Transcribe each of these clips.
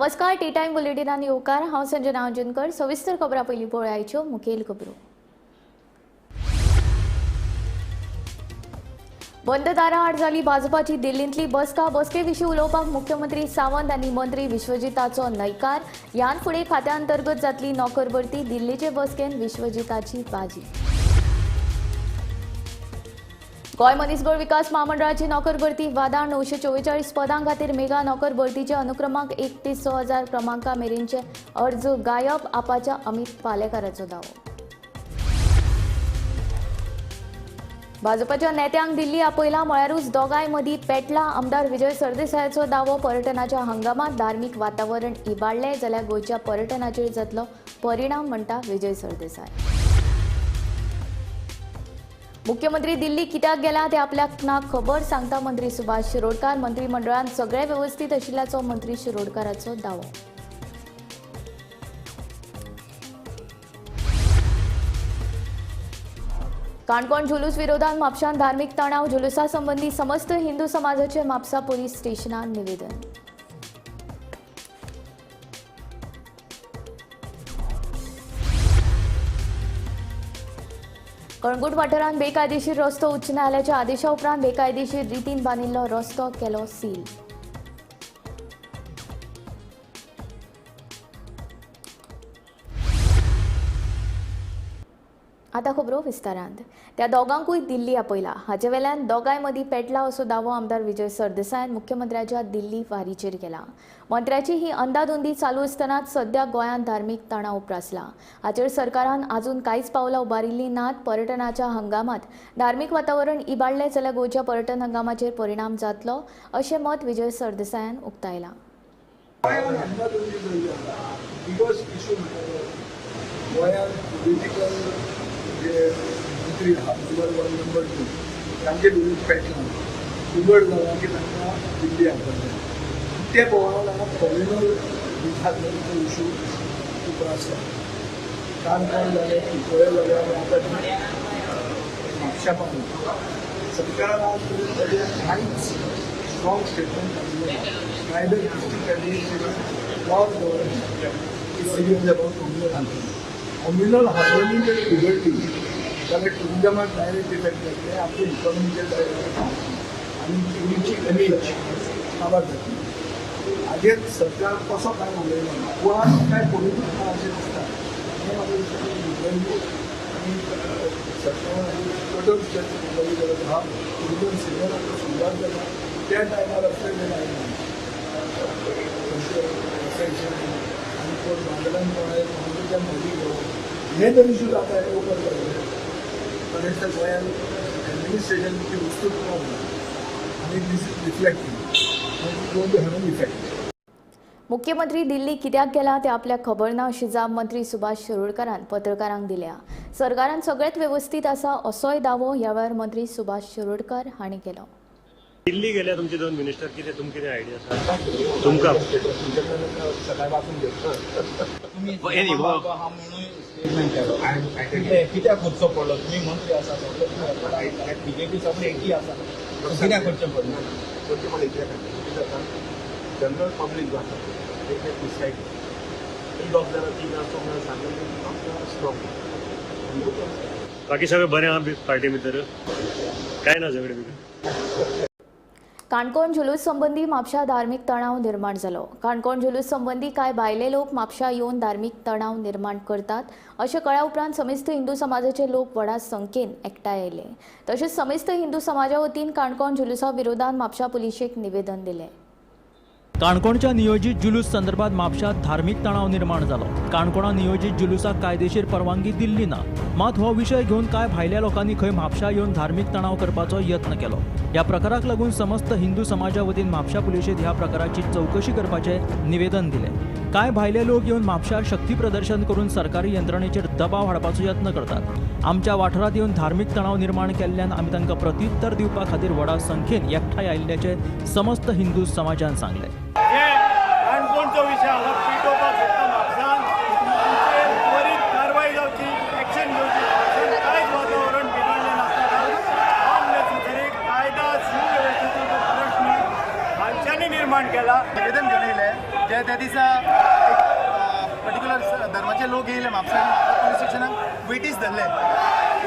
नमस्कार, T time बुलेटिनान येवकार. हांव संजना अंजनकर. सविस्तर खबरां पयलीं पळयाच्यो मुखेल खबरो. बंद दारां आड जाली भाजपाची दिल्लींतली बसका. बसके विशीं उलोवपाक मुख्यमंत्री सावंत आनी मंत्री विश्वजिताचो न्हयकार. ह्यान फुडें खात्या अंतर्गत जातली नोकर भरती. दिल्लीचे बसकेन विश्वजिताची बाजी. गोंय मनीसबळ विकास म्हामंडळाची नोकर भरती वादान 944 पदां खातीर मेगा नोकर भरतीचे अनुक्रमांक 1 ते 6,000 क्रमांका मेरेनचे अर्ज गायब. आपाच्या अमित पालेकाराचो दावो. भाजपाच्या नेत्यांक दिल्ली आपयला म्हळ्यारूच दोगांय मदीं पेटला. आमदार विजय सरदेसायाचो दावो. पर्यटनाच्या हंगामांत धार्मीक वातावरण इबाडलें जाल्यार गोंयच्या पर्यटनाचेर जातलो परिणाम, म्हणटा विजय सरदेसाय. मुख्यमंत्री दिल्ली कित्याक गेला ते आपल्याक ना खबर, सांगता मंत्री सुभाष शिरोडकार. मंत्रिमंडळान सगळे वेवस्थीत आशिल्ल्याचो मंत्री शिरोडकाराचो दावो. काणकोण जुलूस विरोधात म्हापशांत धार्मिक तणाव. जुलूसा संबंदी समस्त हिंदू समाजाचे म्हापसा पोलीस स्टेशनात निवेदन. कळंगूट वाठारांत बेकायदेशीर रस्तो. उच्च न्यायालयाच्या आदेशा उपरांत बेकायदेशीर रितीन बांदिल्लो रस्तो केलो सील. आतां खबरो विस्तारांत. त्या दोगांकूय दिल्ली आपयला. हाचे वेल्यान दोगांय मदीं पेटला असो दावो आमदार विजय सरदेसायान मुख्यमंत्र्याच्या दिल्ली वारीचेर केला. मंत्र्याची ही अंदाधुंदी चालू आसतनाच सद्या गोंयांत धार्मीक तणाव उप्रासला. हाचेर सरकारान आजून कांयच पावलां उबारिल्लीं नात. पर्यटनाच्या हंगामांत धार्मीक वातावरण इबाडलें जाल्यार गोंयच्या पर्यटन हंगामाचेर परिणाम जातलो अशें मत विजय सरदेसायान उक्तायलां. जे मंत्री आहा नंबर 1 नंबर 2 तांचे विरोध पेटला उगड जाला की तांकां दिल्ली आपयल्या. ते पळोवपाक हांगा कम्युनल विचारतो इशू उप्रासला. काणकोण जालें, चिकोळे जालें आनी आतां म्हापशा पावलें. सरकारान आज पर्यंत ताजेर कांयच स्ट्रॉंग स्टेटमेंट काडिल्लें ना. Neither district administration nor government is serious about communal harmony. Communal harmony जर बिगडली जाल्यार टुरिजमाक डायरेक्ट इफेक्ट जातले, आमच्या इकॉनॉमीचेर डायरेक्ट इफेक्ट आनी टुरिची इमेज काबार जातली. हाजेर सरकार कसो कांय उलयना, गोवान कांय पळोवनूच ना अशें दिसता. हें म्हाका दिसता आनी सरकारान कठोर स्टेप्स घेवपाची गरज आहा. टुरिजम सिजन आतां सुरवात जाला, त्या टायमार असलें आयलें आनी कोण बांदल्यान कोण आयलो त्या मदीं घेवप हे जर इशू जाता हे ओपन करता. तशेंच गोंयांत एडमिनिस्ट्रेशनची वस्तूच ना आनी this is reflecting going to have an effect. मुख्यमंत्री दिल्ली कित्याक गेला ते आपल्याक खबर ना अशी जाप मंत्री सुभाष शिरोडकारान पत्रकारांक दिल्या. सरकारान सगळेच वेवस्थीत आसा असोय दावो ह्या वेळार मंत्री सुभाष शिरोडकर हांणी केलो. दिल्ली गेल्या तुमचे 2 मिनिस्टर, कितें तुमकां कितें आयडिया आसा तुमकां? सकाळी वाचून घेतलो कित्याक करचो पडलो? तुमी मंत्री आसा, सगळे बीजेपी सगळे एकी आसा, कित्याक करचें पडलें? करचें पडलें कित्या खातीर? कितें जाता, जनरल पब्लीक जो आसा ते डिसायड 2 जाणां 3 जाणां 4 जाणां सांगून स्ट्रॉंग. बाकी सगळें बरें आहा पार्टी भितर, कांय ना झगडे बिगडे? काणकोण जुलूस संबंदी म्हापशा धार्मीक तणाव निर्माण जालो. काणकोण जुलूस संबंदी कांय भायले लोक म्हापशा येवन धार्मीक तणाव निर्माण करतात अशें कळ्ळ्या उपरांत समेस्त हिंदू समाजाचे लोक व्हडा संख्येन एकठांय आयले. तशेंच समेस्त हिंदू समाजा वतीन काणकोण जुलूसा विरोधात म्हापशा पुलिशेक निवेदन दिलें. काणकोणच्या नियोजीत जुलूस संदर्भात म्हापशांत धार्मीक तणाव निर्माण जालो. काणकोणा नियोजीत जुलूसाक कायदेशीर परवानगी दिल्ली ना. मात हो विशय घेवन कांय भायल्या लोकांनी खंय म्हापशा येवन धार्मीक तणाव करपाचो यत्न केलो. ह्या प्रकाराक लागून समस्त हिंदू समाजा वतीन म्हापशा पुलिशेंत ह्या प्रकाराची चवकशी करपाचें निवेदन दिलें. कांय भायले लोक येवन म्हापशार शक्ती प्रदर्शन करून सरकारी यंत्रणेचेर दबाव हाडपाचो यत्न करतात. आमच्या वाठारांत येवन धार्मीक तणाव निर्माण केल्ल्यान आमी तांकां प्रत्युत्तर दिवपा खातीर व्हडा संख्येन एकठांय आयिल्ल्याचें समस्त हिंदू समाजान सांगलें. काणकोणचो विशय हांगा पेटोवपाक सोदता. म्हापशान त्वरीत कारवाय जावची, एक्शन घेवची. म्हापशान कांयच वातावरण बिगडलें नासतना अननेसेसरी कायदा सुवेवस्थेचो प्रश्न हांच्यांनी निर्माण केला. निवेदन घेवन येयले जे जाल्यार त्या दिसा एक पर्टिक्युलर धर्माचे लोक येयले म्हापसा, पुलीस स्टेशनाक वेटीस धरले.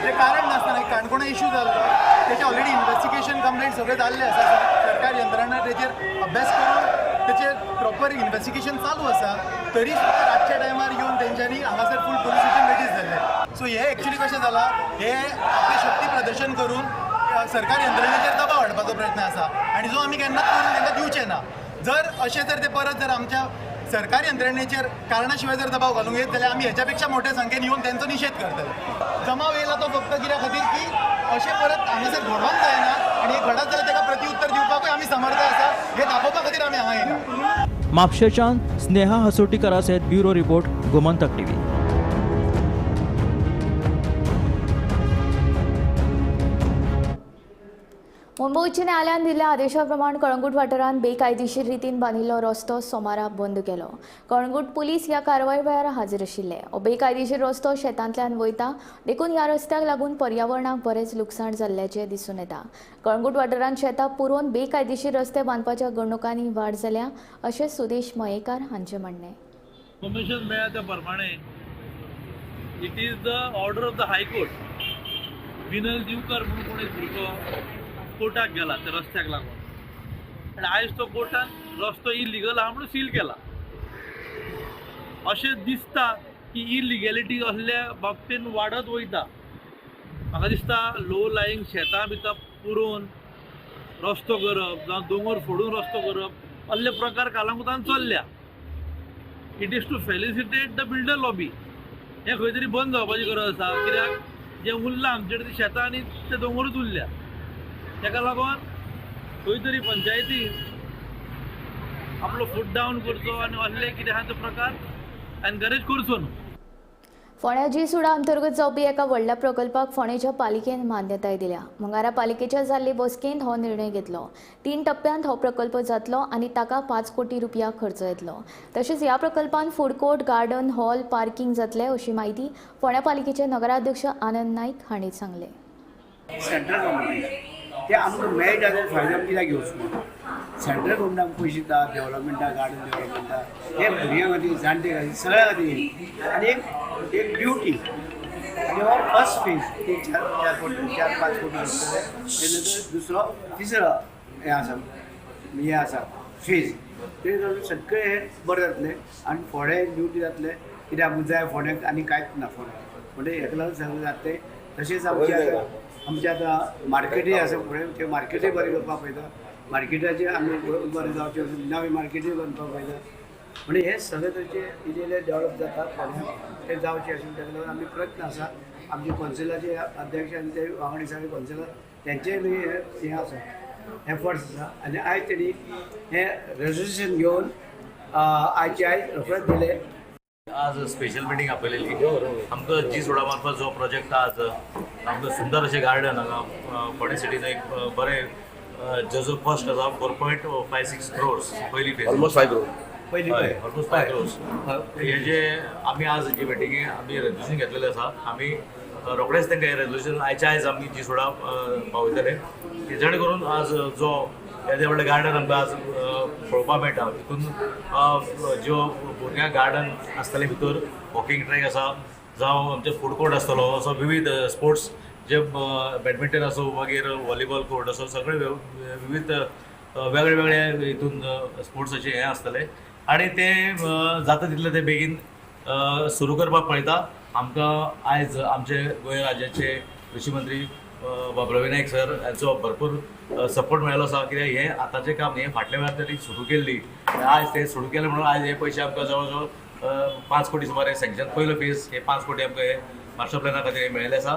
तें कारण नासतना एक काणकोणा इशू जाल्लो, तेचे ऑलरेडी इन्वेस्टिगेशन कंप्लेंट सगळें जाल्लें आसा. सरकार यंत्रणा तेचेर अभ्यास करून तेचेर प्रॉपर इन्वेस्टिगेशन चालू आसा, तरी सुद्दां रातच्या टायमार येवन तेंच्यांनी हांगासर फूल पुलीस स्टेशन वेटीस धरलें. सो हे एक्चुली कशें जालां, हे आपलें शक्ती प्रदर्शन करून सरकार यंत्रणेचेर दबाव हाडपाचो प्रयत्न आसा आनी जो आमी केन्नाच करून तांकां दिवचे ना. जर अशें जर ते परत जर आमच्या सरकार यंत्रणेचेर कारणा शिवाय जर दबाव घालूंक येत जाल्यार आमी हेच्या पेक्षा मोठ्या संख्येन येवन तेंचो निशेध करतले. जमाव येयला तो फक्त कित्या खातीर की अशें परत हांगासर घडोवंक जायना आनी घडत जाल्यार ताका प्रतिउत्तर दिवपाकूय आमी समर्थ आसा हें दाखोवपा खातीर आमी हांगा येयला. म्हापशेंच्यान स्नेहा हसोटीकरा सयत bureau report, Gomantak TV. Mumbai उच्च न्यायालयान दिल्ल्या आदेशा प्रमाण कळंगूट वाठारांत बेकायदेशीर रितीन बांदिल्लो रस्तो सोमारा बंद केलो. कळंगूट पुलीस ह्या कारवाय वेळार हाजीर आशिल्ले. हो बेकायदेशीर रस्तो शेतांतल्यान वयता, देखून ह्या रस्त्याक लागून पर्यावरणाक बरेंच लुकसाण जाल्ल्याचें दिसून येता. कळंगूट वाठारांत शेतां पुरोवन बेकायदेशीर रस्ते बांदपाच्या घडणुकांनी वाड जाल्या अशें सुदेश मयेकार हांचें म्हणणें. इन्फॉर्मेशन मेळ्ळ्या त्या प्रमाणे it is the order of the high court. Vinal Divkar म्हणून कोण एक भुरगो कोर्टाक गेला त्या रस्त्याक लागून आनी आयज तो कोर्टान रस्तो इलिगल आहा म्हणून सील केला. अशें दिसता की इलिगॅलिटी असल्या बाबतीन वाडत वयता. म्हाका दिसता लो लायींग शेतां बितां पुरोवन रस्तो करप जावं दोंगर फोडून रस्तो करप असले प्रकार कालांकुतान चल्ल्या. It is to felicitate the builder lobby. हें खंय तरी बंद जावपाची गरज आसा, कित्याक जें उरलां आमचे कडेन शेतां आनी ते दोंगरूच उरल्या. ताका लागून खंय तरी पंचायतीन आपलो फूट डावन करचो आनी असले कितें आहा ते प्रकार एनकरेज करचो न्हू. फोंड्या जी सुडा अंतर्गत जावपी एका व्हडल्या प्रकल्पाक फोंडेच्या पालिकेन मान्यताय दिल्या. मंगारा पालिकेच्या जाल्ले बसकेंत हो निर्णय घेतलो. 3 टप्प्यांत हो प्रकल्प जातलो आनी ताका 5 कोटी रुपया खर्च येतलो. तशेंच ह्या प्रकल्पान food court, garden, hall, parking जातले अशी म्हायती फोंड्या पालिकेचे नगराध्यक्ष आनंद नाईक हांणी सांगलें. सेंट्रल गव्हर्मेंट ते आमकां मेळटा जाल्यार फायदो आमी कित्याक घेवचो ना? सेंट्रल गव्हर्मेंट आमकां पयशे दिता डेवलपमेंटाक, गार्डन डेवलपमेंटाक, हे भुरग्यां खातीर, जाणटे खातीर, सगळ्या खातीर. आनी एक ड्युटी आनी हो फर्स्ट फेज ते 4 कोटी 4-5 कोटी आसतले. तेजे नंतर दुसरो तिसरो हें आसा, हें आसा फेज, ते सगळें हें बरें जातलें आनी फोंडें ड्युटी जातलें. कित्याक आमकां जाय फोंड्याक आनी कांयच ना फोंड्याक, म्हणजे हेका लागून सगळें जातलें. तशेंच आमचें आतां मार्केटूय आसा फुडें, तें मार्केटूय बरें करपाक पळयता. मार्केटाचें आमी बरें जावचें, नवें मार्केटूय बांदपाक पळयता. म्हणजे हे सगळे तरेचे इल्लें इल्लें डेवलप जाता फोंड्यां, तें जावचें अशें ताका लागून आमी प्रयत्न आसा. आमचे कौन्सिलाचे अध्यक्ष आनी ते वांगडी सगळे कौन्सिलर तेंचेय बी हें आसा, एफर्ट्स आसा. आनी आयज तेणी हें रेजोल्युशन घेवन आयचे आयज रोखडेच दिलें. आज स्पेशल मिटींग आपयलेली आमकां जी सुडा मार्फत जो प्रोजेक्ट आज आमकां सुंदर अशें गार्डन हांगा फोंडें सिटीन एक बरें जेजो कॉस्ट आसा 4.56 क्रोर्स पयली फेज, ऑलमोस्ट 5 क्रोर पयली, ऑलमोस्ट 5 क्रोर्स. हे जे आमी आज जी मिटिंगे आमी रेजोल्युशन घेतलेलें आसा, आमी रोखडेच तांकां हें रेजोल्युशन आयच्या आयज आमी जी सुडा पावयतले, जेणे करून आज जो येदें व्हडलें गार्डन आमकां आज पळोवपाक मेळटा, तितून ज्यो भुरग्यांक गार्डन आसतलें, भितर वॉकिंग ट्रॅक आसा, जावं आमचें फूड कोर्ट आसतलो, असो विविध स्पोर्ट्स जे बॅडमिंटन आसूं, मागीर व्हॉलीबॉल कोर्ट आसूं, सगळे विविध वेगळे वेगळे हितून स्पोर्ट्साचे हें आसतलें. आनी तें जाता तितलें तें बेगीन सुरू करपाक पळयता. आमकां आयज आमचे गोंय राज्याचे कृशी मंत्री बाब रवी नायक सर हांचो भरपूर सपोर्ट मेळ्ळो आसा, कित्याक हें आतांचें काम हें फाटल्या वेळार तरी सुरू केल्ली, आयज तें सुरू केलें म्हणून आयज हे पयशे आमकां जवळ जवळ 5 कोटी सुमार सँक्शन, पयलो फेज हे 5 कोटी आमकां हे मास्टर प्लॅना खातीर मेळिल्ले आसा.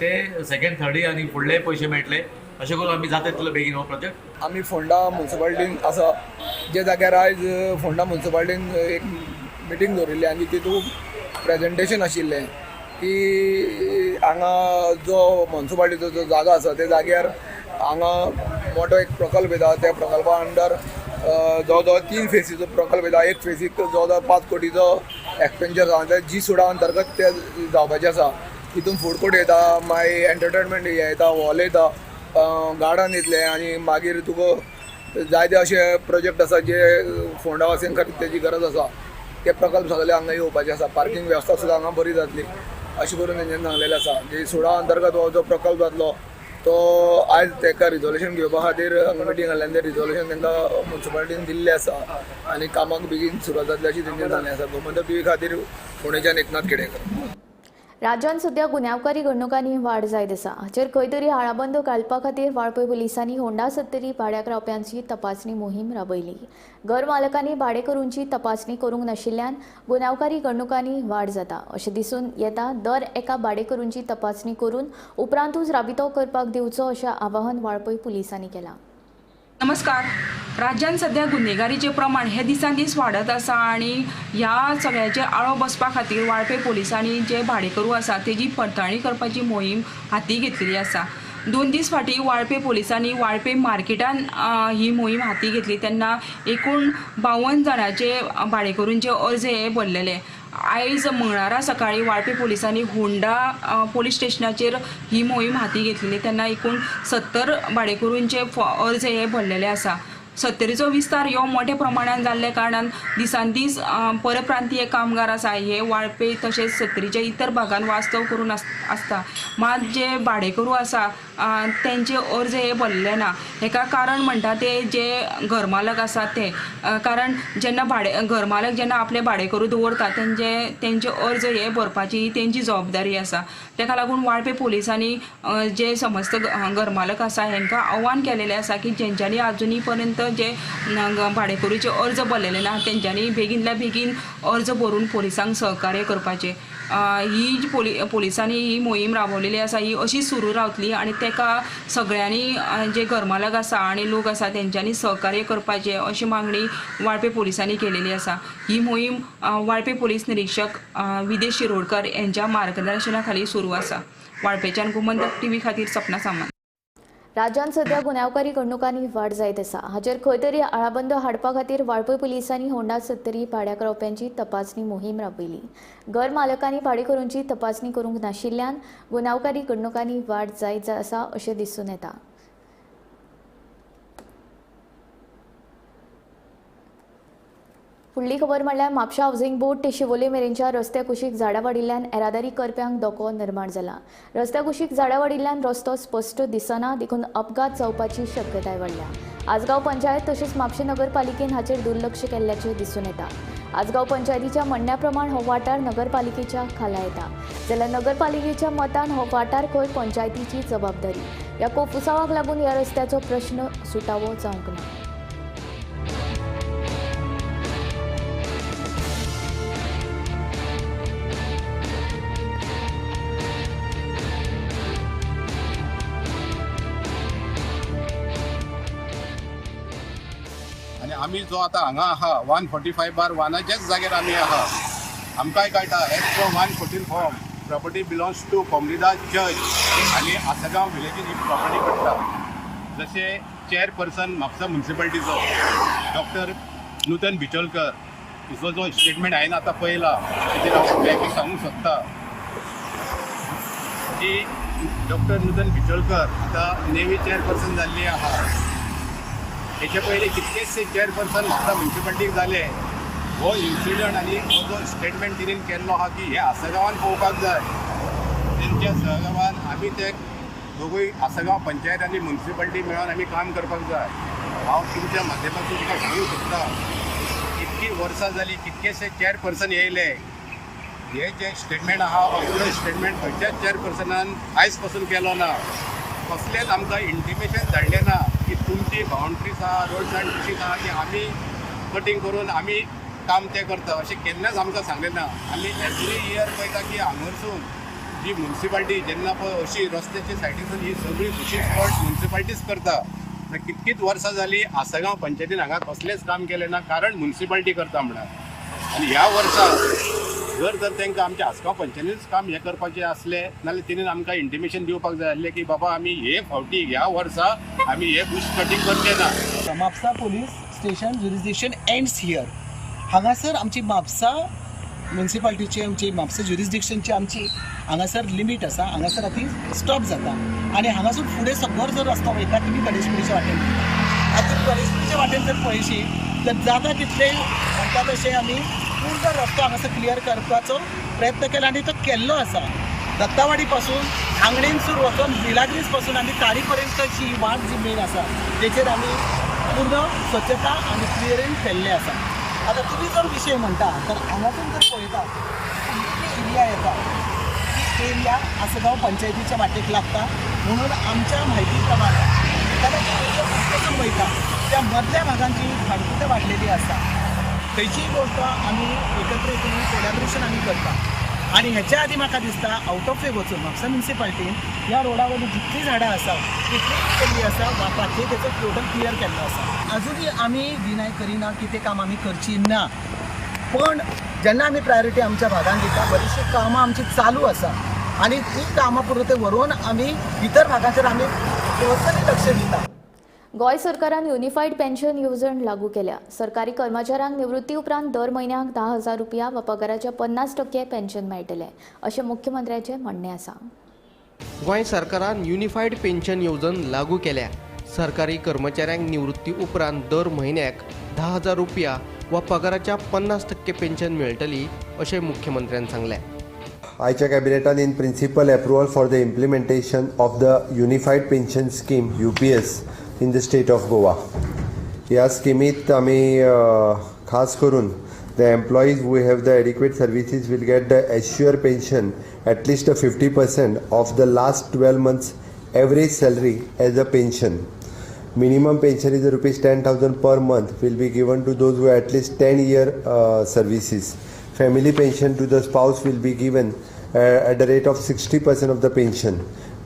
ते सेकंड थर्डी आनी फुडले पयशे मेळटले अशें करून आमी जाता तितलो बेगीन हो प्रोजेक्ट. आमी फोंडा मुन्सिपालिटीन आसा, जे जाग्यार आयज फोंडा मुन्सिपालिटीन एक मिटींग दवरिल्ली आनी तितून प्रेजेंटेशन आशिल्लें की हांगा जो मुन्सिपालिटीचो जो जागा आसा त्या जाग्यार हांगा मोठो एक प्रकल्प येता. त्या प्रकल्पा अंडर जवळ जवळ 3 फेसीचो प्रकल्प येता. एक फेसीक जवळ जवळ 5 कोटीचो एक्सपेंडिचर आसा, जी सुडा अंतर्गत ते जावपाचें आसा. तितून फूड कोर्ट येता, मागीर एंटरटेनमेंट येता, हॉल येता, गार्डन येतलें आनी मागीर तुका जायते अशे प्रोजेक्ट आसा जे फोंडा वासियां खातीर तेजी गरज आसा, ते प्रकल्प सगळे हांगा येवपाचे आसा. पार्किंग वेवस्था सुद्दां हांगा बरी जातली अशें करून तेंच्यांनी सांगलेलें आसा. की सुडा अंतर्गत हो जो प्रकल्प जातलो तो आयज तेका रिजोल्युशन घेवपा खातीर हांगा मिटींग घाल्ल्यान तें रिजोल्युशन तांकां मुन्सिपालिटीन दिल्लें आसा आनी कामाक बेगीन सुरवात जातली अशी तेंच्यांनी सांगलें आसा. गोमंतक टीव्ही खातीर फोंडेच्यान एकनाथ खेडेकर. राज्यांत सध्या गुन्यांवकारी घडणुकांनी वाड जायत आसा. हाचेर खंय तरी आळाबंद घालपा खातीर वाळपय पुलिसांनी होंडा सत्तरी भाड्याक रावप्यांची तपासणी मोहीम राबयली. घर मालकांनी भाडेकरूंची तपासणी करूंक नाशिल्ल्यान गुन्यांवकारी घडणुकांनी वाड जाता अशें दिसून येता. दर एका भाडेकरूंची तपासणी करून उपरांतूच राबितो करपाक दिवचो अशें आवाहन वाळपय पुलिसांनी केलां. नमस्कार. राज्यांत सध्या गुन्हेगारीचें प्रमाण हे दिसान दीस वाडत आसा आनी ह्या सगळ्याचेर आळो बसपा खातीर वाळपय पुलिसांनी जे भाडेकरू आसा तेजी पडताळणी करपाची मोहीम हाती घेतलेली आसा. 2 दीस फाटीं वाळपय पुलिसांनी वाळपय मार्केटान ही मोहीम हाती घेतली तेन्ना एकूण 52 जाणांचे भाडेकरूंचे अर्ज हे भरलेले. आयज मंगळारा सकाळी वाळपय पुलिसांनी होंडा पोलीस स्टेशनाचेर ही मोहीम हाती घेतलेली तेन्ना एकूण 70 भाडेकरूंचे अर्ज हे भरलेले आसा. सत्तरीचो विस्तार ह्यो मोठ्या प्रमाणान जाल्ल्या कारणान दिसान दीस परप्रांतीय कामगार आसा हे वाळपय तशेंच सत्तरीच्या इतर भागान वास्तव करून आसता. मात जे भाडेकरू आसा तेंचे अर्ज हे भरले ना. हेका कारण म्हणटा ते जे घरमालक आसा ते, कारण जेन्ना घरमालक जेन्ना आपले भाडेकरू दवरता तेंचे अर्ज हे भरपाची ही तेंची जबाबदारी आसा. तेका लागून वाळपय पुलिसांनी जे समस्त घरमालक आसा हेंकां आव्हान केलेलें आसा की जेंच्यांनी आजुनी पर्यंत जे भाडेकरूचे अर्ज भरलेले ना तेंच्यांनी बेगीनल्या बेगीन अर्ज भरून पोलिसांक सहकार्य करपाचें. ही जी पोलिसांनी ही मोहीम राबवलेली आसा ही अशी सुरू रावतली आनी तेका सगळ्यांनी जे घरमालक आसा आनी लोक आसा तेंच्यांनी सहकार्य करपाचें अशी मागणी वाळपय पोलिसांनी केलेली आसा. ही मोहीम वाळपय पोलीस निरीक्षक विदेश शिरोडकर यांच्या मार्गदर्शना खाली सुरू आसा. वाळपयच्यान गोमंतक टीव्ही खातीर सपना सामंत. राज्यांत सध्या गुन्यांवकारी घडणुकांनी वाड जायत आसा. हाचेर खंय तरी आळाबंद हाडपा खातीर वाळपय पुलिसांनी होंडा सत्तरी भाड्याक रावप्यांची तपासणी मोहीम राबयली. घर मालकांनी भाडेकरूंची तपासणी करूंक नाशिल्ल्यान गुन्यांवकारी घडणुकांनी वाड जायत आसा अशें दिसून येता. फुडली खबर म्हणल्यार म्हापशा हावसिंग बोर्ड ते शिवोले मेरेनच्या रस्त्या कुशीक झाडां वाडिल्ल्यान येरादारी करप्यांक धोको निर्माण जाला. रस्त्या कुशीक झाडां वाडिल्ल्यान रस्तो स्पश्ट दिसना देखून अपघात जावपाची शक्यताय वाडल्या. आजगांव पंचायत तशेंच म्हापशें नगरपालिकेन हाचेर दुर्लक्ष केल्ल्याचें दिसून येता. आजगांव पंचायतीच्या म्हणण्या प्रमाण हो वाठार नगरपालिकेच्या खाला येता, जाल्यार नगरपालिकेच्या मतान हो वाठार खंय पंचायतीची जबाबदारी. ह्या कोफुसावाक लागून ह्या रस्त्याचो प्रश्न सुटावो जावंक ना. आमी जो आतां हांगा आहा 145/1 जाग्यार आमी आहा. आमकांय कळटा as per 114 form property belongs to Comunidade church आनी आसगांव विलेजीन ही प्रॉपर्टी पडटा. जशें चेअरपर्सन म्हापसा म्युनिसिपालिटीचो डॉक्टर नूतन बिचोलकर हिचो जो स्टेटमेंट हांवें आतां पळयला तेजेर हांव तुमकां सांगूंक सोदता की डॉक्टर नूतन बिचोलकर आतां नेवी चेअरपर्सन जाल्ली आहा. हेचे पयलीं कितकेशे चेअरपर्सन म्हापसा म्युनिसिपालिटीक जाले. हो इन्सिडंट आनी हो जो स्टेटमेंट तिणेन केल्लो आहा की हे आसगांवान पळोवपाक जाय, तेंच्या सहगावान आमी ते दोगूय आसगांव पंचायत आनी म्युनिसिपालिटी मेळोन आमी काम करपाक जाय. हांव तुमच्या माध्यमांतून तुका सांगूंक सोदता इतकी वर्सां जालीं कितकेशे चेअरपर्सन येयले, हे जे स्टेटमेंट आहा असलो स्टेटमेंट खंयच्याच चेअरपर्सनान आयज पासून केलो ना. कसलेंच आमकां इंटिमेशन धाडलें ना की तुमची बाउंड्रीज आहा, रोड्स आनी बुशीस आहा की आमी कटींग करून आमी काम तें करता अशें केन्नाच आमकां सांगलें ना. आमी एवरी इयर पळयता की हांगासून जी म्युनिसिपालिटी जेन्ना पळय अशी रस्त्याची सायडीसून ही सगळी बुशीस कट म्युनिसिपालिटीच करता. तर कितकीच वर्सां जालीं आसगांव पंचायतीन हांगा कसलेंच काम केलें ना, कारण म्युनिसिपालिटी करता म्हणून. आनी ह्या वर्सा जर तर तांकां आमच्या आसगांव पंचायतीनूच काम हें करपाचें आसलें नाल्यार तेणेन आमकां इंटिमेशन दिवपाक जाय आसलें की बाबा आमी हे फावटी ह्या वर्सा आमी हे बुश कटींग करचे ना. Mapusa police station jurisdiction ends here. हांगासर आमची म्हापसा म्युनिसिपालिटीची आमची म्हापसा ज्युरिस्डिक्शनची आमची हांगासर लिमीट आसा. हांगासर आतां स्टॉप जाता आनी हांगासून फुडें सगळो जर रस्तो वयता तुमी गणेशपुरीच्या वाटेन. आतां तुमी गणेशपुरीच्या तारीचे वाटेन जर पळयशी तर जाता तितले म्हणटा तशें आमी पूर्ण रस्तो हांगासर क्लियर करपाचो प्रयत्न केला आनी तो केल्लो आसा. दत्तावाडी पासून आंगणेनसूर वचून मिलाग्रीस पासून आनी तारी पर्यंतची ही वाट जी मेन आसा तेचेर आमी पूर्ण स्वच्छता आनी क्लियरींग केल्लें आसा. आतां तुमी जर विशय म्हणटा तर हांगासून जर पळयता एरिया येता ती एरिया आसगांव पंचायतीच्या वाटेक लागता म्हणून आमच्या म्हायती प्रमाणे एकाद्या वयता त्या मदल्या भागांची खाडकुटां वाडलेली आसा थंयची गोश्ट आमी एकत्र करून कोलॅबरेशन आमी करता. आनी हेच्या आदी म्हाका दिसता आउट ऑफ वे वचून म्हापसा म्युनिसिपालिटीन ह्या रोडा वयली जितलीं झाडां आसा तितली केल्ली आसा वापाची तेचो टोटल क्लियर केल्लो आसा. अजुनूय आमी डिनाय करिना की तें काम आमी करची ना, पण जेन्ना आमी प्रायोरिटी आमच्या भागान दिता बरीचशीं कामां आमची चालू आसा आनी ती कामां पुरते व्हरून आमी इतर भागाचेर आमी पर्सनली लक्ष दिता. गोंय सरकारान युनिफायड पेन्शन येवजण लागू केल्या. सरकारी कर्मचाऱ्यांक निवृत्ती उपरांत दर म्हयन्याक 10,000 रुपया वा पगाराच्या 50% पेन्शन मेळटलें अशें मुख्यमंत्र्याचें म्हणणें आसा. गोंय सरकारान युनिफायड पेन्शन येवजण लागू केल्या. सरकारी कर्मचाऱ्यांक निवृत्ती उपरांत दर म्हयन्याक 10,000 रुपया वा पगाराच्या 50% पेन्शन मेळटली अशें मुख्यमंत्र्यान सांगलें. आयच्या कॅबिनेटान in principle approval for the implementation of the unified pension scheme UPS in the state of Goa. ह्या स्किमीत आमी खास करून the employees who have the adequate services will get the assure pension at least 50% of the last 12 months average salary as a pension. Minimum pension is rupees 10,000 per month will be given to those who at least 10 year services. Family pension to the spouse will be given at the rate of 60% of the pension.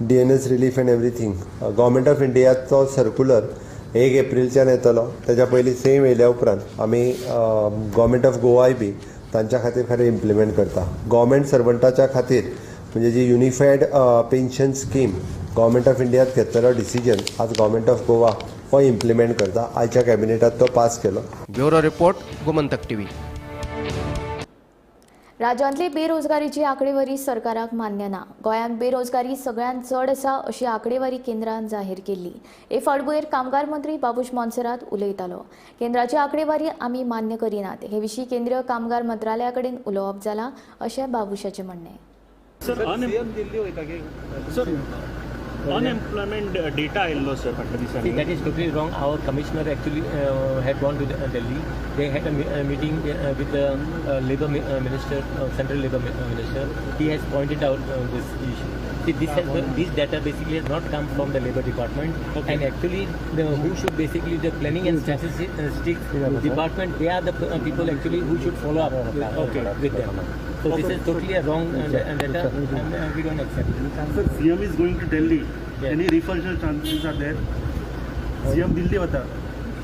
DNS relief and everything. Government of इंडियाचो circular 1 एप्रिलच्यान येतलो. ताच्या पयलीं same येयल्या उपरांत आमी government of गोवाय बी तांच्या खातीर खरें इम्प्लिमेंट करता. गव्हर्मेंट सर्वंटाच्या खातीर म्हणजे जी unified pension scheme government of इंडियात घेतलेलो डिसिजन आज गव्हर्मेंट ऑफ गोवा हो इम्प्लिमेंट करता. आयच्या कॅबिनेटात तो पास केलो. Bureau report, Gomantak TV. राज्यांतली बेरोजगारीची आंकडेवारी सरकाराक मान्य ना. गोंयांत बेरोजगारी सगळ्यांत चड आसा अशी आंकडेवारी केंद्रान जाहीर केल्ली. हे फाटभुंयेर कामगार मंत्री बाबूश मोन्सेरात उलयतालो. केंद्राची आंकडेवारी आमी मान्य करिनात. हे विशीं केंद्रीय कामगार मंत्रालया कडेन उलोवप जालां अशें बाबूशाचें म्हणणें. अनएम्प्लॉयमेंट डेटा आयिल्लो सर फाटल्या दिसांनी. That is totally wrong. Our commissioner actually had gone to Delhi. They had a meeting with the labor minister, central labor minister. He has pointed out this issue. See, this data basically has not come from the labor department. Okay. And actually, who should basically the planning and statistics department? They are the people actually who should follow up with them. So this is totally a wrong data, and we don't accept it. Sir, CM is going to Delhi. Yes. Any refund chances are there? CM Delhi vata.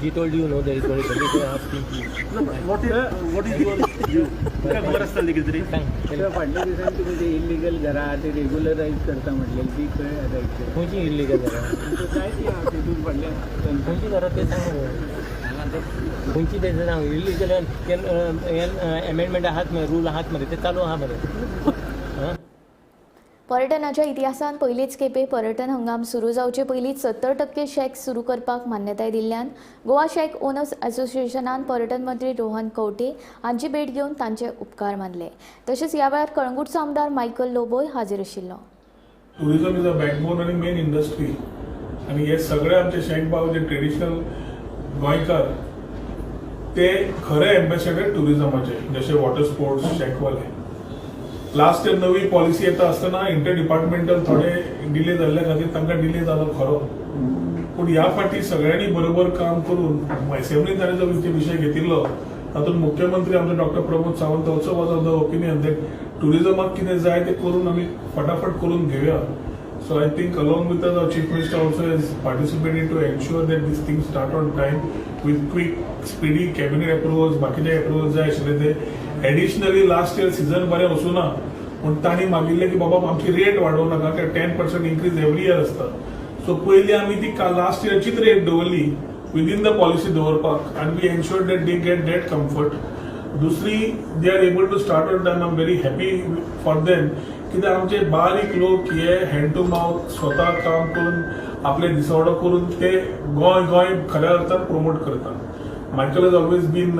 He told you no, there is going to Delhi. So ask him please. No, what is your view? काय खबर आसतली कितें तरी? Sir, फाटल्या दिसांनी तुमी ते illegal घरां ते रेगुलरायज करता म्हटलें ती खंय आतां खंयची इलिगल घरां? जायती आहा तितून फाटल्या खंयची घरां तें सांग. खंयची तें सांग. इलिगल एमेंडमेंट आहात मरे, रूल आहात मरे, ते चालू आहा मरे. पर्यटनाच्या इतिहासांत पयलीच खेपे पर्यटन हंगाम सुरू जावचे पयलीं 70% शॅक सुरू करपाक मान्यताय दिल्ल्यान गोवा शॅक ओनर्स असोसिएशनान पर्यटन मंत्री रोहन खंवटे हांची भेट घेवन तांचे उपकार मानले. तशेंच ह्या वेळार कळंगूटचो आमदार मायकल लोबोय हाजीर आशिल्लो. टुरिझम is a backbone आनी मेन इंडस्ट्री आनी हे सगळे आमचे शॅक भाव जे ट्रेडिशनल गोंयकार ते खरे एम्बेसेडर टुरिझमाचे, जशे वॉटर स्पोर्ट्स शॅकवाले. लास्ट इयर नवी पॉलिसी येता आसतना इंटर डिपार्टमेंटल थोडे डिले जाल्ले खातीर तांकां डिले जालो खरो, पूण ह्या फावटी सगळ्यांनी बरोबर काम करून असेंब्लीन ताणें जो विशय घेतिल्लो तातूंत मुख्यमंत्री आमचो doctor Pramod Sawant also was of the opinion that टुरिझमाक कितें जाय तें करून आमी फटाफट करून घेवया. So I think along with us our chief minister also has participated to ensure that these things start on time with quick, speedy cabinet approvals, बाकीचे approvals जाय आशिल्ले ते. एडिशनली लास्ट इयर सीझन बरें वचूं ना पूण तांणी मागिल्लें की बाबा आमची रेट वाडोवं नाका, कित्याक 10% इन्क्रीज एवरी इयर आसता. सो पयलीं आमी ती लास्ट इयरचीच रेट दवरली विदीन the policy दवरपाक आनी we ensure that they get that comfort. दुसरी, they are able to start on time. I am very happy for them कित्याक आमचे बारीक लोक हे हँड टू मावथ स्वता काम करून आपले दिसवडो करून ते गोंय गोंय खऱ्या अर्थान प्रोमोट करतात. Michael has always been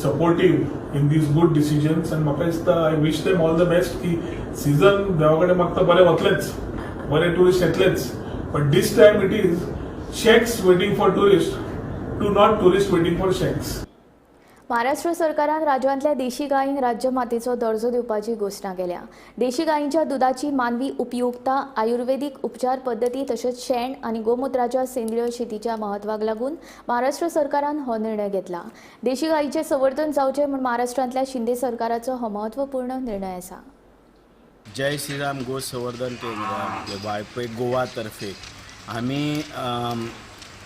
supportive in these good decisions आनी म्हाका दिसता I wish them all the best की सिजन देवा कडेन मागता बरें वतलेंच, बरे tourist येतलेच, but this time it is shacks waiting for tourist to not tourist waiting for shacks. Maharashtra सरकारान राज्यांतल्या देशी गायींक राज्यमातेचो दर्जो दिवपाची घोशणा केल्या. देशी गायींच्या दुदाची मानवी उपयुक्ता, आयुर्वेदीक उपचार पद्दती तशेंच शेण आनी गोमुत्राच्या सेंद्रीय शेतीच्या म्हत्वाक लागून महाराष्ट्र सरकारान हो निर्णय घेतला. देशी गायीचें संवर्धन जावचें म्हूण महाराष्ट्रांतल्या शिंदे सरकाराचो हो म्हत्वपूर्ण निर्णय आसा. जय श्रीराम गो संवर्धन केंद्र वाळपय गोवा तर्फे आमी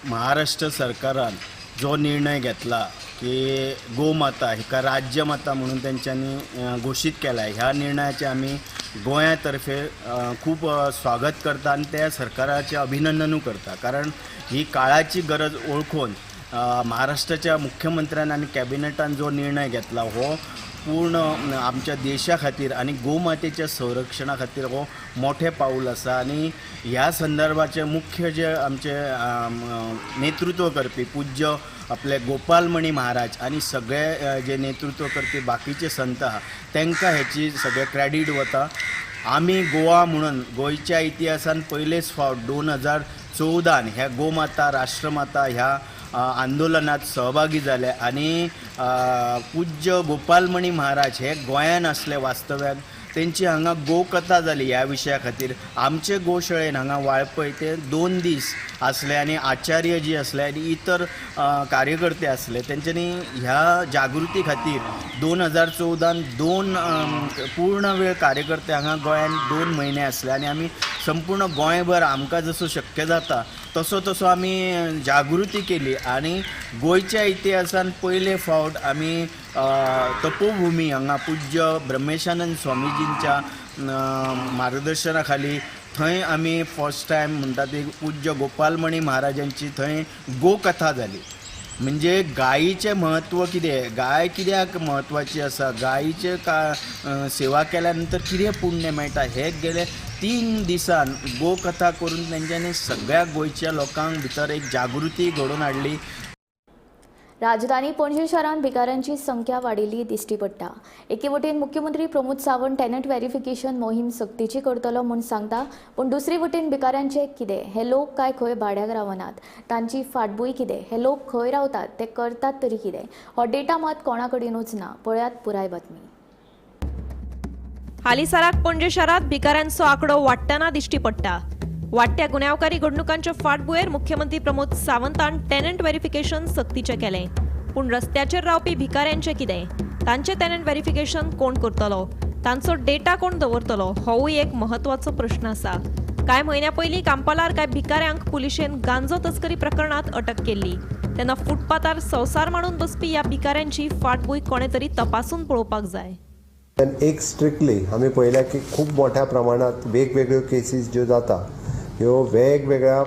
महाराष्ट्र सरकारान जो निर्णय घेतला की गोमाता हिका राज्यमाता म्हणून तेंच्यांनी घोशीत केला, ह्या निर्णयाचे आमी गोंया तर्फे खूब स्वागत करता आनी त्या सरकाराचें अभिनंदनूय करता. कारण ही काळाची गरज ओळखून महाराष्ट्राच्या मुख्यमंत्र्यान आनी कॅबिनेटान जो निर्णय घेतला हो पूर्ण आमच्या देशा खातीर आनी गोमातेच्या संरक्षणा खातीर हो मोठें पावल आसा. आनी ह्या संदर्भाचे मुख्य जे आमचे नेतृत्व करपी पूज्य आपले गोपालमणी महाराज आनी सगळे जे नेतृत्व करपी बाकीचे संत आहा तांकां हेची सगळें क्रेडीट वता. आमी गोवा म्हणून गोंयच्या इतिहासान पयलेच फावट 2014 ह्या गोमाता राष्ट्रमाता ह्या आंदोलनात सहभागी जाले आनी पूज्य गोपालमणी महाराज हे गोंयान आसले वास्तव्याक, तेंची हांगा गोकथा जाली. ह्या विशया खातीर आमचे गोशाळेन हांगा वाळपय ते 2 दीस आसले आनी आचार्य जी आसले आनी इतर कार्यकर्ते आसले तेंच्यांनी ह्या जागृती खातीर 2014 2 पूर्ण वेळ कार्यकर्ते हांगा गोंयान 2 म्हयने आसले आनी आमी संपूर्ण गोंयभर आमकां जसो शक्य जाता तसो तसो आमी जागृती केली. आनी गोंयच्या इतिहासान पयले फावट आमी तपोभूमी हांगा पूज्य ब्रह्मेशानंद स्वामीजींच्या मार्गदर्शना खाली थंय आमी फर्स्ट टायम म्हणटा ती पूज्य गोपालमणी महाराजांची थंय गोकथा जाली. म्हणजे गायीचें म्हत्व कितें, गाय कित्याक म्हत्वाची आसा, गायीचें का सेवा केल्या नंतर कितें पुण्य मेळटा, हे गेले 3 दिसान गोकथा करून तेंच्यांनी सगळ्या गोंयच्या लोकांक भितर एक जागृती घडोवन हाडली. राजधानी पणजे शारांत भिकाऱ्यांची संख्या वाडिल्ली दिश्टी पडटा. एके वटेन मुख्यमंत्री प्रमोद सावंत टेनंट व्हेरिफिकेशन मोहीम सक्तीची करतलो म्हूण सांगता, पूण दुसरे वटेन भिकाऱ्यांचें कितें? हे लोक काय खंय भाड्याक रावनात, तांची फाटभूंय कितें, हे लोक खंय रावतात, ते करतात तरी कितें, हो डेटा मात कोणा कडेनूच ना. पळयात पुराय बातमी. हालींसराक पणजे शारांत भिकाऱ्यांचो आंकडो वाडटना दिश्टी पडटा. वाडट्या गुन्यांवकारी घडणुकांच्या फाटभुंयेर मुख्यमंत्री प्रमोद सावंतान टेनंट व्हेरिफिकेशन सक्तीचें केलें. पूण रस्त्याचेर रावपी भिकाऱ्यांचें कितें? तांचें टेनंट व्हेरिफिकेशन कोण करतलो? तांचो डेटा कोण दवरतलो? होवूय एक म्हत्वाचो प्रश्न आसा. कांय म्हयन्या पयलीं कांपालार कांय भिकाऱ्यांक पुलिशेन गांजो तस्करी प्रकरणांत अटक केल्ली. तेन्ना फुटपाथार संवसार मांडून बसपी ह्या भिकाऱ्यांची फाटभूंय कोणें तरी तपासून पळोवपाक जाय. एक स्ट्रिक्टली आमी पळयल्या की खूब मोठ्या प्रमाणांत वेगवेगळ्यो केसीस ज्यो जाता ह्यो वेगवेगळ्या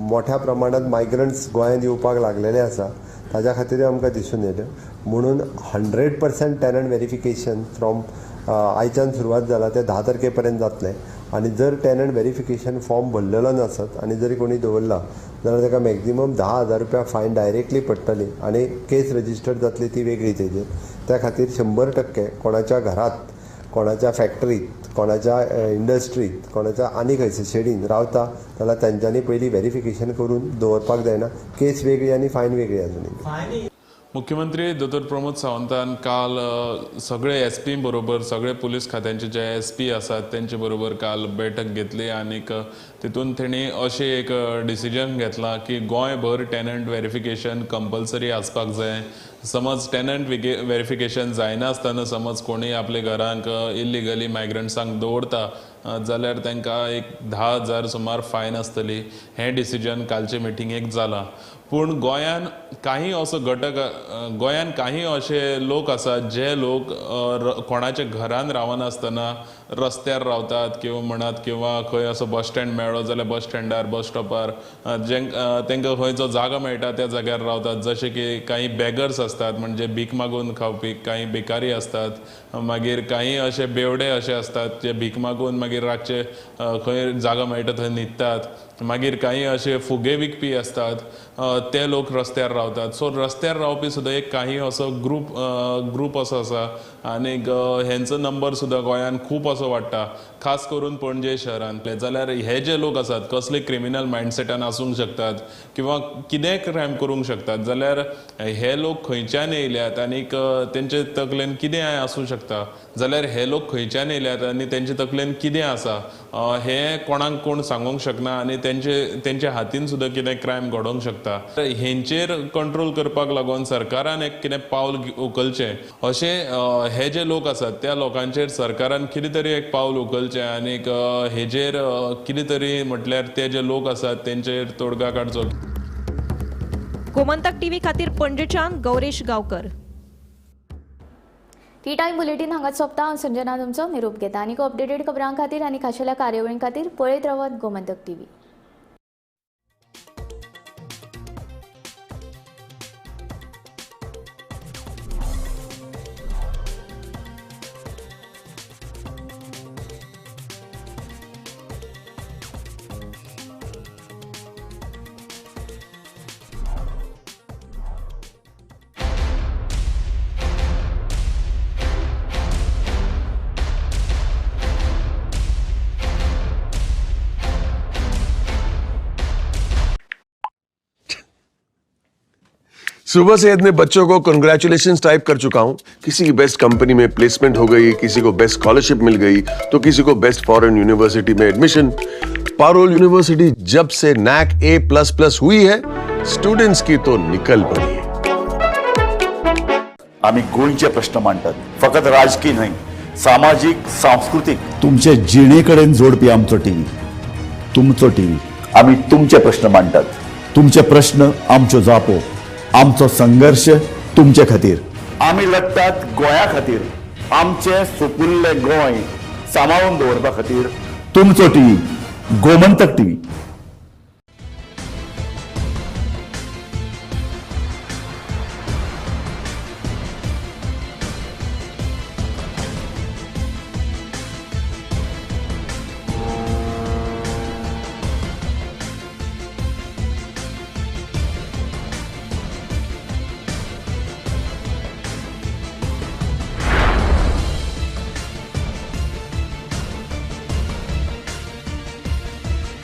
मोठ्या प्रमाणात मायग्रंट्स गोंयांत येवपाक लागलेले आसा, ताज्या खातीरूय आमकां दिसून येयलें. म्हणून 100% टेनंट व्हेरिफिकेशन फ्रॉम आयच्यान सुरवात जाला ते 10 तारखे पर्यंत जातलें. आनी जर टेनंट व्हेरिफिकेशन फॉर्म भरलेलो नासत आनी जरी कोणी दवरला जाल्यार ताका मॅक्झिमम 10,000 रुपया फायन डायरेक्टली पडटली आनी केस रजिस्टर्ड जातली ती वेगळी तेजेर. त्या खातीर 100% कोणाच्या घरात, कोणाच्या फॅक्टरीत, कोणाच्या इंडस्ट्रीत, कोणाच्या आनी खंयच्या शेडीन रावता जाल्यार तांच्यांनी पयलीं व्हेरिफिकेशन करून दवरपाक जायना. केस वेगळी आनी फायन वेगळी आजुनूय. मुख्यमंत्री दोतोर प्रमोद सावंतान काल सगळे एस पी बरोबर, सगळे पुलीस खात्यांचे जे एस पी आसात तेंचे बरोबर काल बैठक घेतली आनीक तितून तेणी अशें एक डिसिजन घेतला की गोंयभर टेनंट व्हेरिफिकेशन कंपल्सरी आसपाक जाय. समज टेनंट व्हेरिफिकेशन जायनासतना समज कोणूय आपल्या घरांक इल्लिगली मायग्रंट्सांक दवरता जाल्यार तांकां एक 10,000 सुमार फायन आसतली. हें डिसिजन कालचे मिटिंगेक जालां. पूण गोंयान काही असो घटक, गोंयान काही अशे लोक आसात जे लोक कोणाच्या घरान रावनासतना रस्त्यार रावतात किंवा म्हणात किंवा खंय असो बस स्टँड मेळ्ळो जाल्यार बस स्टँडार, बस स्टॉपार, तांकां खंय जो जागो मेळटा त्या जाग्यार रावतात. जशे की काही बेगर्स आसतात, म्हणजे भीक मागून खावपी, काही भिकारी आसतात, मागीर काही अशे बेवडे अशे आसतात जे भीक मागून मागीर रातचे खंय जागो मेळटा थंय न्हिदतात. मागीर काही अशे फुगे विकपी आसतात, ते लोक रस्त्यार रावतात. सो रस्त्यार रावपी सुद्दां एक काही असो ग्रूप असो आसा आनीक हेंचो नंबर सुद्दां गोंयान खूब असो वाडटा, खास करून पणजे शहरांतले. जाल्यार हे जे लोक आसात कसले क्रिमिनल मायंडसेटान आसूंक शकतात किंवा कितेंय क्रायम करूंक शकतात, जाल्यार हे लोक खंयच्यान येयल्यात आनीक तेंचे तकलेन कितें आसूं शकता, जाल्यार हे लोक खंयच्यान येयल्यात आनी तेंचे तकलेन कितें आसा हें कोणाक कोण सांगूंक शकना आनी तेंच्या हातीन सुद्दां कितें क्रायम घडोवंक शकता. हेंचेर कंट्रोल करपाक लागून सरकारान एक कितें पावल उखलचें, अशें हे जे लोक आसात त्या लोकांचेर सरकारान कितें तरी एक पावल उखलचें आनीक हेजेर कितें तरी म्हटल्यार ते जे लोक आसात तेंचेर तोडगा काडचो. गोमंतक टीव्ही खातीर पणजेच्यान Gauresh Gaonkar. Tea time bulletin हांगाच सोंपता. हांव संजना तुमचो निरोप घेता. आनीक अपडेटेड खबरां खातीर आनी खाशेल्या कार्यावळीं खातीर पळयत रावात गोमंतक टीव्ही. सुबह से इतने बच्चों को कंग्रेचुलेशंस टाइप कर चुका हूं। किसी की बेस्ट कंपनी में प्लेसमेंट हो गई, किसी को बेस्ट स्कॉलरशिप मिल गई, तो किसी को बेस्ट फॉरेन यूनिवर्सिटी में एडमिशन। पारोल यूनिवर्सिटी जब से नैक A++ हुई है, स्टूडेंट्स की तो निकल पड़ी है। आम्ही गोंयचे प्रश्न मांडटात, फकत राजकीय न्हय, सामाजीक, सांस्कृतीक, तुमचे जिणेकडेन जोडपी आमचो टीव्ही, तुमचो टीव्ही। आम्ही तुमचे प्रश्न मांडटात, तुमचे प्रश्न आमच्यो जापो, आमचो संघर्ष तुमचे खातीर। आमी लढतात गोंया खातीर, आमचे सुपुल्ले गोंय सांबाळून दवरपा खातीर। तुमचो टीव्ही, गोमंतक टीव्ही।